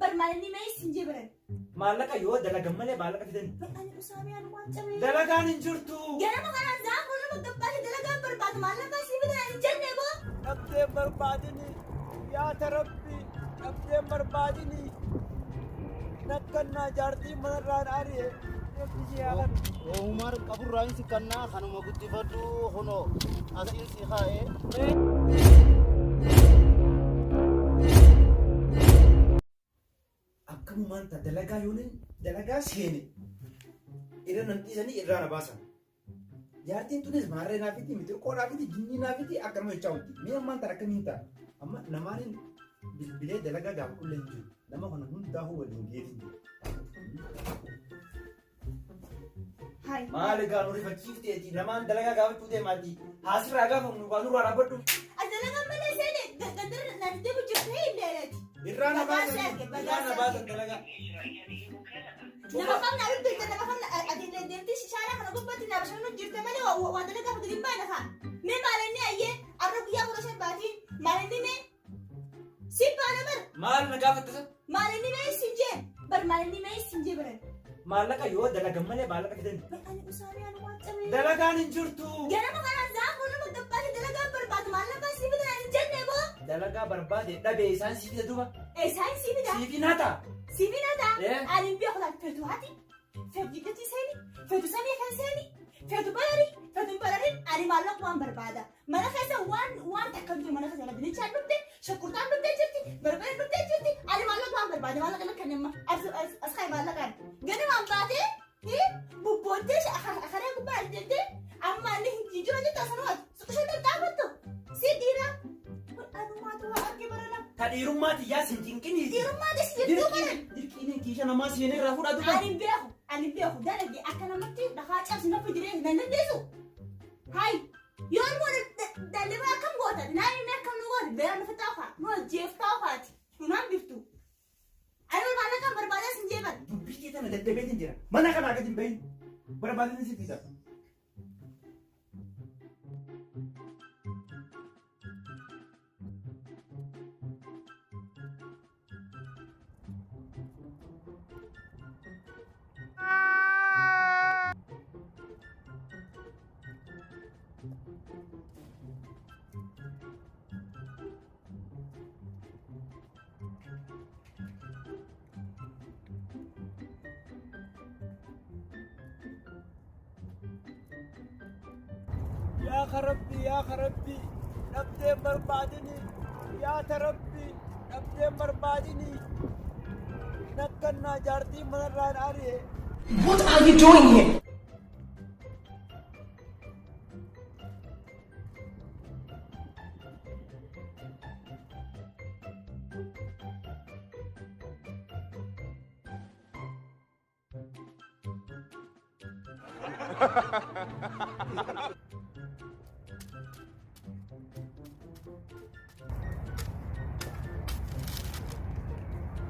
Bar maalinni mee isin jee baran. Maallaqa yoo dalagan malee maallaqa fidan. Bar ani usaamee anu waan cabee. Dalagaan hin jirtu. Ganama kanaan zaan kun nama gabbaate dalagaan barbaadu maallaqa si bitan hin jenne boo. Dhabdeen barbaadini yaa tarabbi dhabdeen barbaadini nakkannaa jaartii manarraan ari'e rabbi si haa kennu. Umar qaburraa hin sikkannaa kanuma guddifadhu kunoo asiin si kaa'ee. Akkamumaan ta dalagaa yoonin dalagaa seene irra nan dhiisanii irraa na baasan. Jaartiin tunis maarree naa fiti, mitirqoo naa fiti, jinnii naa fiti akkanuma jechaa oolti. Mee ammaan tan akkamiin ta'a? Amma namaanin bilbilee dalagaa gaafadhullee hin jiru. Nama kana hundaafuu waliin geetiin jiru. Hai. Maal egaa nu rifachiifteeti namaan dalagaa gaafachuu deemaati. Haasirraa gaafamu nu nurraa dhaabbadhu. Ati dalagaan malee seene gandarra na deemu jirte hin dheerati. Irraa na Bagaa si baasan arge, bagaa irraa si na arge. baasan dalagaa. Nama kamna argtu jirte nama kamna ati deemtee shaaraa kana gubbaatti na bashannanu jirte malee waa dalagaa fudhate hin baane kaa. Mee maalinni ayyee arra guyyaa 15 baatiin maalinni mee si baana bar Maal na gaafatte san? maalinni mee sin jee bar maalinni mee sin jee baran. Maallaqa yoo dalagan malee maallaqa fidan. Bar ani usaamee anu waan cabee. Dalagaan hin jirtu. Ganama kanaan zaan kun nama gabbaate dalagaan barbaadu maallaqa si bitan hin jenne boo. Dalagaa barbaade dhabee isaan si fida duuba. Isaan si bita. Siif hin haata. Si bita. Eh. Ani hin beeku laal feetu haati. Feetu jiddatti seeni. Feetu samii kan seeni. Feetu barari. Feetu hin bararin ani maallaqa waan barbaada. Mana keessa waan waan takka hin jiru mana keessa dinichaan dhufte shukkurtaan dhuftee jirti barbareen dhuftee jirti ani maallaqa waan barbaada maallaqa lakkan amma as kaa'e maallaqaan. Ganamaan baatee bubboottee karee gubbaa jettee amma inni hin jiru jettu asanumaati. Suqisha xaxxaafattu si dhiira. Anumaatu waa arge barana. Ta dhiirummaa tiyyaa sin cinqiniiti. Dhiirummaa si jirtuu baran. Dirqiin kiisha namaa seenee irraa fudhatu ban. Ani hin beeku ani hin beeku dalage akka namatti dhakaa cabsi nafu jireenya nan dandeessu. Hayi yoo immoo dallibaa akkam goota naan inni akkam nu goota beeraa nufi taa'u nu ajjeeftaa faati nu naan biftu. Ani wal maallaqaan barbaadaa sin jeeban. Dubbii kee tana daddabeetiin jira. Mana kanaa gadi hin bahin. Barbaadni si fida. Yaa Rabbi yaa Rabbi dhabdeen barbaadini yaa Rabbi dhabdeen barbaadini nakkannaa jaartii manarraan ari'e. What are you doing here?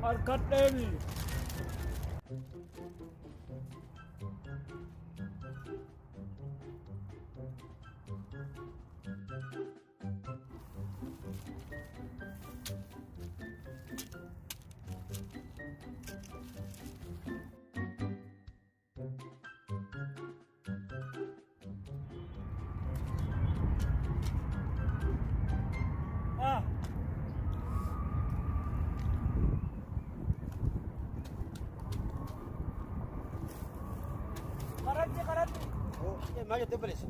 Harkadheemi. Ah. Karatti karatti. Maal jettee obboleessa?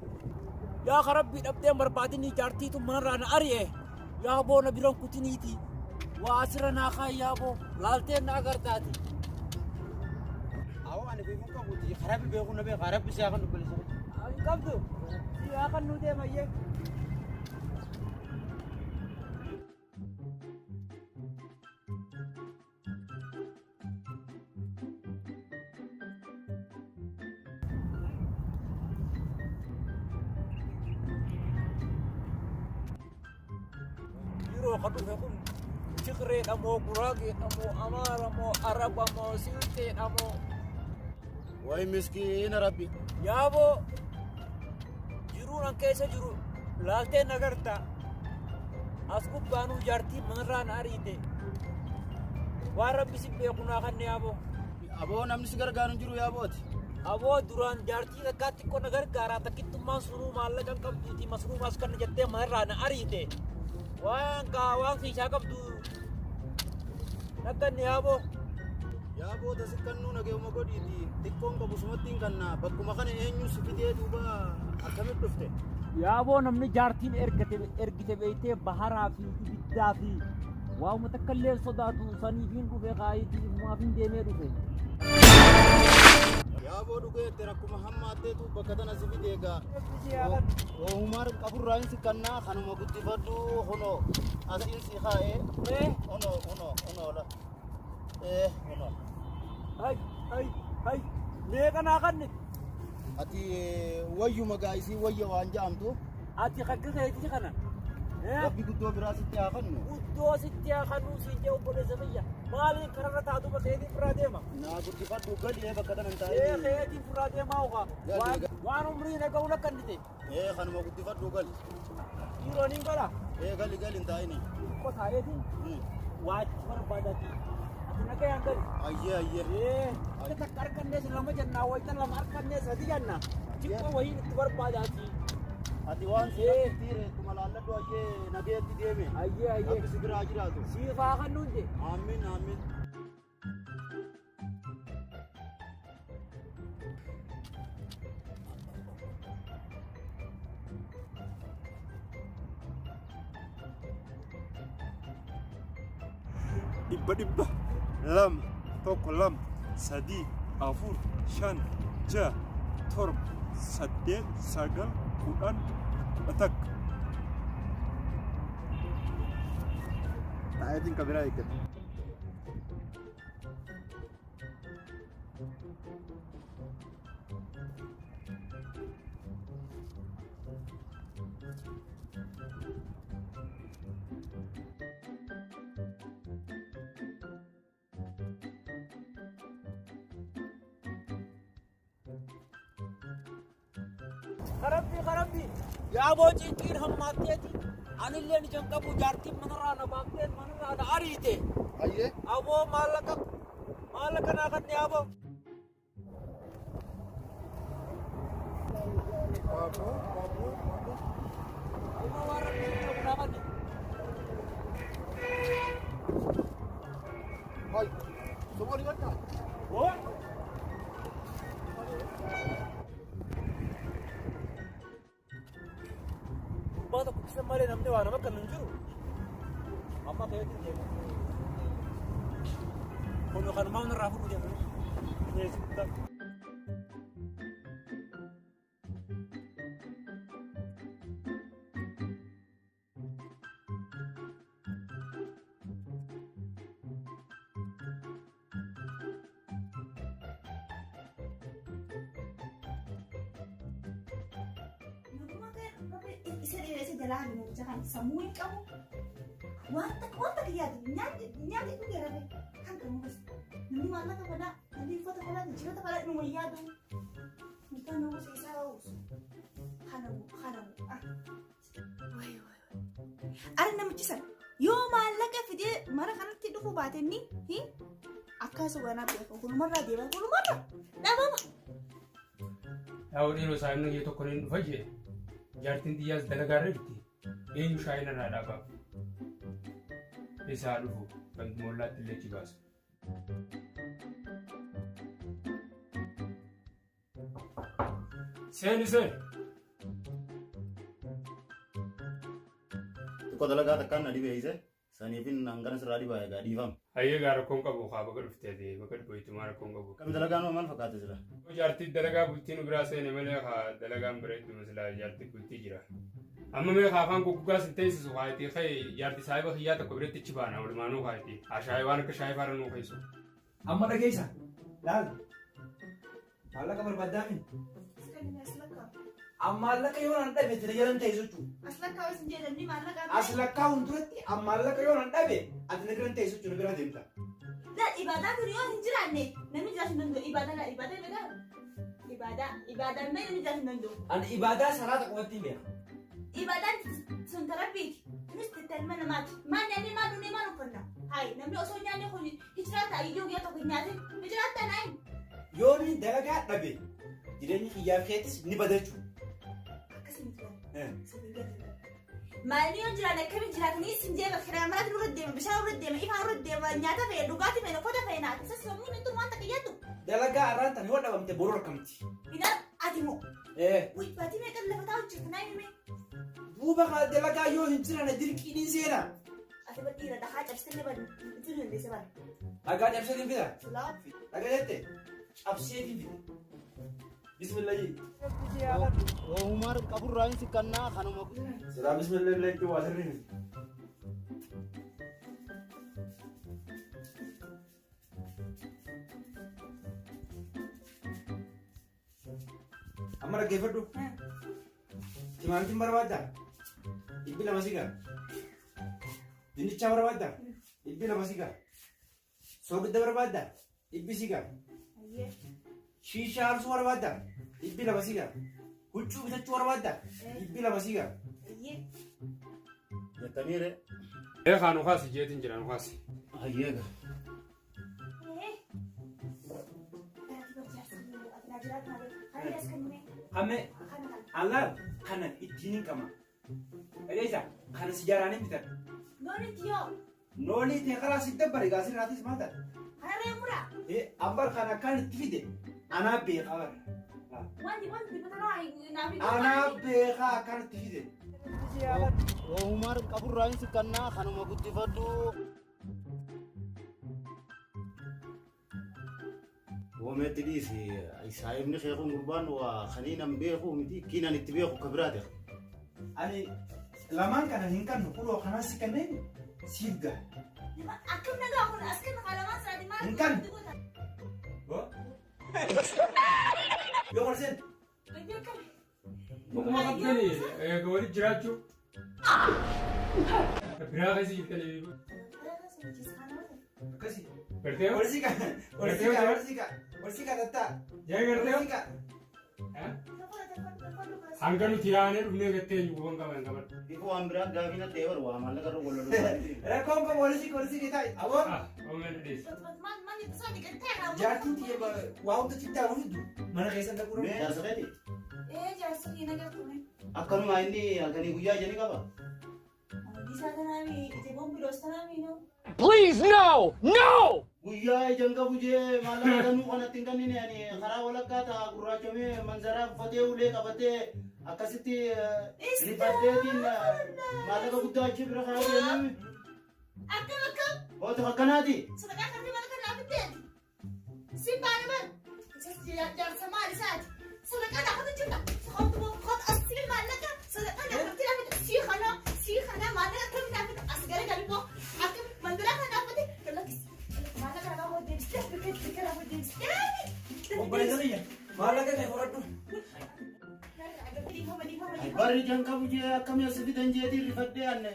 Yaa Rabbi dhabdeen barbaadini jaartiitu manarraa na ari'e. Yaa boo na biran kutiniiti. Waa asirra naa kaa'i yaa boo. Laalteen na agartaati. Awoo ani beekuun qabuuti. Karaa beekuun na beeka. Rabbi si haa kennu obboleessa. Hin qabdu. Si haa kan nu deemayyee. Yeroo kan dhufe kun Tigreedha moo Guraageedha moo Amaara moo Araba moo Silxeedha moo Wayi miskiina Rabbi. Yaaboo jiruun an keessa jiru laaltee nagarta. As gubbaanuu jaartii manarraa na ariite. Waan rabbi si beeku naa kanne yaaboo. Aboo namni si gargaaru hin jiru yaabooti. Aboo duraan jaartii takkaa xiqqoo na gargaaraa takkittummaan sunuu maallaqa hin qabduuti masruufaas kanna jettee manarraa na ariite. Waan kaa waan kiisaa qabdu nakkanne yaaboo. Yaaboo tasi kannuu nageuma godhiiti xiqqoon qabu sumatti hin kannaa bakkuma kana eenyu si fidee duuba akkamitti dhufte? Yaaboo namni jaartiin ergate ergite beektee baharaa fi ibiddaa fi waanuma takka illee sodaatu saniifiin dhufe kaayitii ifumaafin deemee dhufe. Yaaboo dhugeette rakkuma hammaatteetu bakka tana si fide egaa. Oohumaa qaburraa hin sikkannaa kanuma guddifadhu kunoo asiin si kaa'ee kunoo kunoo kunoo la. Ee kunoo. Hay hay hay meeqa naa kanne. Ati wayyuma gaa isii wayya waan ja'amtu. Ati kakka keetii kana. Rabbi guddoo biraa sitti haa kennu. Guddoo sitti haa kennu siin jee obboleessa kiyya. Maaliin kararra taatu keetiin biraa deema. Naa guddifadhu gali bakka tana hin Ee taa'in. keetiin biraa deemaa ogaa. Waan umrii na ga'u lakkannite. Ee kanuma guddifadhu gali. Dhiiroo niin gala. Ee gali gali hin taa'ini. Xiqqoo taa'eetiin waa itti barbaadati. Ati nagayaan gali. Ayyee ayyee. Ee takka harkannees lama jennaa wayita lama harkannees sadi jenna. Xiqqoo wayiin itti barbaadaati. Ati waan si ittuma laalladhu ayyee nageetti deeme. Ayyee ayyee. Rabbi si biraa jiraatu. Siif haa kennuun jee. Amiin amiin. Dhibba dhibba lama tokko lama sadii afur shan ja'a torba saddeet sagal 10 11. Taa'eetiin kan biraa eeggatu. Karabbi karabbi yaaboo cinqiin hammaatteeti anillee ni janqabu jaartiin manarraa na baaftee manarraa na ariite. Ayyee. Aboo maallaqa maallaqa naa kanne yaaboo. Aboo waan rabbi qabu naa kanne. Hay. Somali gaddaa. Hoo? Gurbaa tokko kisa malee namni waa nama kan hin jiru. Amma keetiin deema. Kun kanumaa irraa fudhu deema. Bineensi guddaa. Naguma isa dheeressa jalaa namicha kan sammuu hin qabu. Wanta wanta kiyyaati nyaati nyaati dhuge rafe kan qabu bas. Namni maallaqa fadhaa, namni uffata fadhaa, jijjiirata fadhaa dhuma hin yaadu. Mucaan nama isaa oosu. Kanamu kanamu. Wayi wayi. Ara namichi sana yoo maallaqa fidee mana kanatti dhufuu baate inni akkasuma ganaa beeka kunumarraa deema kunumarraa dhabama. Yaa'u dhiiroo saayimna kiyya tokko niin dhufa jee. Jaartiin xiyyaas dalagaarra jirti. Eenyu shaayii narraa dhaabaaf? Isaa dhufu kan moollaatti illee achi baasa. Seeni seeni. Xiqqoo dalagaa takkaan na dhibeeyse saniifin hangana sirraa dhibaa egaa dhiifama. Hayyee gaa rakkoon qabu kaa baga dhuftee ati baga dhufoytumaa rakkoon qabu. Akkami dalagaan hoo maal fakkaate sila? Jaartii dalagaa bultii nu biraa seene malee kaa dalagaan bareedduma silaa jaartii bultii jira. Amma mee kaa afaan goggogaa sin teessisu kaa itti ka'e jaartii saahiba kiyyaa tokko biratti achi baana walumaanuu kaa itti haa shaayii waan akka shaayii faara nuu keessu. Amma dhageessa. Laal. Maallaqa barbaaddaami. As lakkaa'u. Amma maallaqa yoo nan dhabe ati na jalan teessu jechuudha. As lakkaa'u isin jedhamni maallaqa. As lakkaa'uun duratti amma maallaqa yoo nan dhabe ati na biran teessu jechuudha na bira deemta. La ibaadaa kun yoo hin jiraanne namni jiraachuu hin danda'u. Ibaadaa la ibaadaa ibaadaa ibaadaa ibaadaan malee namni jiraachuu hin danda'u. Ani ibaadaa salaata qofatti hin beeka. Ibaadaan sun tarabbiiti. Tunis ilma namaati. Maal nyaannee maal dhugnee maal uffanna? Hayi namni osoo nyaanni kun hijiraata iyyuu guyyaa tokko hin nyaatin hijiraata naayin. Yoo ni dalagaa dhabe jireenyi kiyyaaf keetis ni bada jechuudha. Akkasii miti bara. Sirrii gadi. Maalni yoo jiraan akkamiin jiraatanii isin deema kiraan maraatti nurra deema bishaan nurra deema ifaan nurra deema nyaata fe'e dhugaatii fe'e uffata fe'e naati isa sammuu inni waan takka yaaddu. Dalagaa har'aan tan yoo dhabamte boru argamti. Ina ati moo Eh. Wai baatii meeqan lafa taa'u jirta naa himee. Duuba kana dalagaa yoo hin jiraanne dirqiin hin seenaa. Ati bar dhiira dhahaa cabsitee bari itti dandeesse bari. Dhagaa cabseetiin fida. Silaa. Dhagaa jette cabseetiin fida. Bismillahi. Woohumaa qaburraa hin sikkannaa kanuma. Silaa bismillahi jechuun waa sirrii miti. Amma dhaggeeffadhu. Timaatiin barbaaddaa? 200 si ga'a. Dinnichaa barbaaddaa? 200 si ga'a. Soogidda barbaaddaa? 100 si ga'a. Shiishaa aarsuu barbaaddaa? 200 si ga'a. Huccuu bitachuu barbaaddaa? 200 si ga'a. Jettaniire. Ee kaa nu kaasi jeetiin jira nu kaasi. Hayyeega. Amme allaal kana ittiin hin qaba. Dhageessa kana sijaaraan hin bitan. Noolii ta'e karaa si dabbare gaasii irraatis maal ta'a? Abbar kana akkaan itti fide anaa beekaa bara. Anaa beekaa akkaan itti fide. Woohumaa qaburraa hin sikkannaa kanuma guddifadhu. Woomeetti dhiisi saayibni kee kun gurbaan waa kaniin an beeku miti kiinan itti beeku ka biraate. Ani lamaan kana hin kannu kunoo kanas si kanneen siif gaha. Akkam nagaa kun as kennu qalamaan isaati maal? Hin kannu. Yoo qorseen Akkuma qabdanii eega walitti jiraachuu. Biraa keessa jirtanii. Akkasii. Gartee Wal siqa wal siqa wal siqa wal siqa tattaa. Jee gartee. Wal siqa. Hanga nuti yaanee dhufnee gattee eenyu guban qaban qaban. Ifu waan biraa gaafii natti eebar waa maallaqa irra wal loluu. Rakkoon qabu wal siqa wal siqa taa'i. Aboon Oomeen dhiyeesse. Jaartiin tiyya waa hunda cittaa fiddu mana keessa dhaquu Mee jaarsa keeti? Ee jaarsa kee nagartu mee. Akkanuma inni halkanii guyyaa jedhani qaba. Isaa tanaami ija bombiloos tanaami noo. Please, no! No! Guyyaa ija hin qabu jee maallaqa danuu kanatti hin kennine ani karaa walakkaa ta'a gurraachamee manzaraa uffatee ulee qabatee akkasitti rifadheetiin maallaqa guddaa achi bira kaa'ee deemee. Akkam akkam. Hoota akkanaati. Sadaqaa kan mana kan naaf itteeti. Si baane bar. Jaarsa maal isaati? Sadaqaa naaf jirta. Qotu qotu as si maallaqa sadaqaa naaf itti naaf si kana si kana maallaqa akkam naaf as gara gali boo akkam mandaraa kan naaf itti lakkis. Maallaqa naaf hojii deebistee bikka bikka naaf hojii deebistee. Obboleessa kiyya maallaqa kee fudhadhu. Barri jan qabu jee akkamii as fidan jeetiin rifadhee an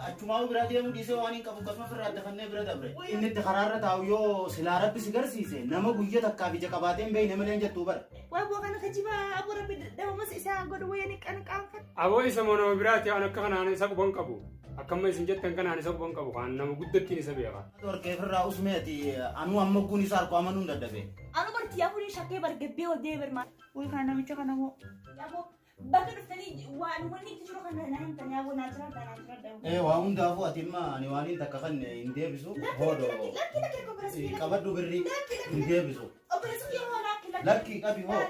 achumaa biraa deemuu dhiisee waan hin qabu akkasuma ofirraa dafannee bira dabre. Inni itti karaarra taa'u yoo silaa rabbi si garsiise nama guyya takkaaf ija qabaatee hin beekne malee hin jettuu bara. Waa bu'aa kana kajibaa abu rabbi dhabamas isaa godhu wayani qanqaanfadhu. Aboo isa moo nama biraati an akka kanaan isa quban qabu. Akkamma isin jettan kanaan isa quban qabu kan nama guddattiin isa beeka. Warqee ofirraa usmeeti anuu amma guun isaa harku amanuun dadhabe. Anu bartii afurii shakkee bargabbee ol deebi'e barmaa. Wai kana namicha kana moo. Yaaboo bakka dhuftanii waan wanni itti jiru kana na himtan yaaboo naa jiraadha naa jiraadha. Ee waa hundaafuu ati imma ani waan hin takka kan hin deebisu hoodoo Lakki lakki obboleessi kiyya. Qabadhu birrii hin deebisu. Obboleessi kiyya hoo lakki lakki. Lakki qabi hoo.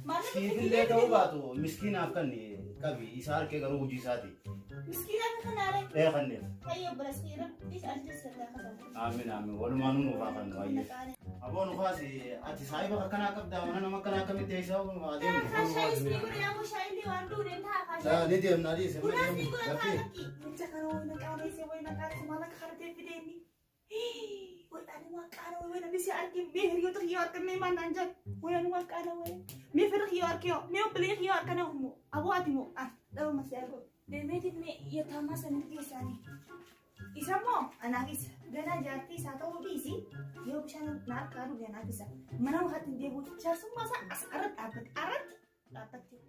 Maallaqa Siifillee ta'uu baatu miskiinaaf kan qabi isa harkee garuu hojii isaati. Miskiinaaf kanaalee. Ee kanneef. Fayyoo obboleessi kiyya rabbi isa ajjeessu irraa kasamu. Aamin aamin walumaanuu nuuf haa kannu ayyee. Aboo nu kaasi ati saahiba akkanaa qabdaa mana nama akkanaa akkamitti eessaa adeemnu. Shaayis ni godhe yaaboo shaayillee waan duune ta'a kaashaa. Ni deemna dhiise. Bunaas ni godhe ta'a lakki. Jecha kana wayi na qaaneesse wayi na qaaneesse maal akka hartee fideenni. Wayi ani waan qaana wayi namni si arge mee hiriyoota kiyyoo arge mee maal naan jedhu wayi ani waan qaana wayi mee fira kiyyoo arge yoo mee obboleeyya kiyyoo arge na moo aboo ati moo ah dhabama si argu. Deemeetiin mee yattaamaa sanitti geessaanii. Isa moo anaaf isa ganaa jaartii isaa ta'uu dhiisi yoo bishaan na harkaa dhuge anaaf isa mana makaatti hin deebi'u jaarsummaa isaa as arratti dhaabbate arratti dhaabbate.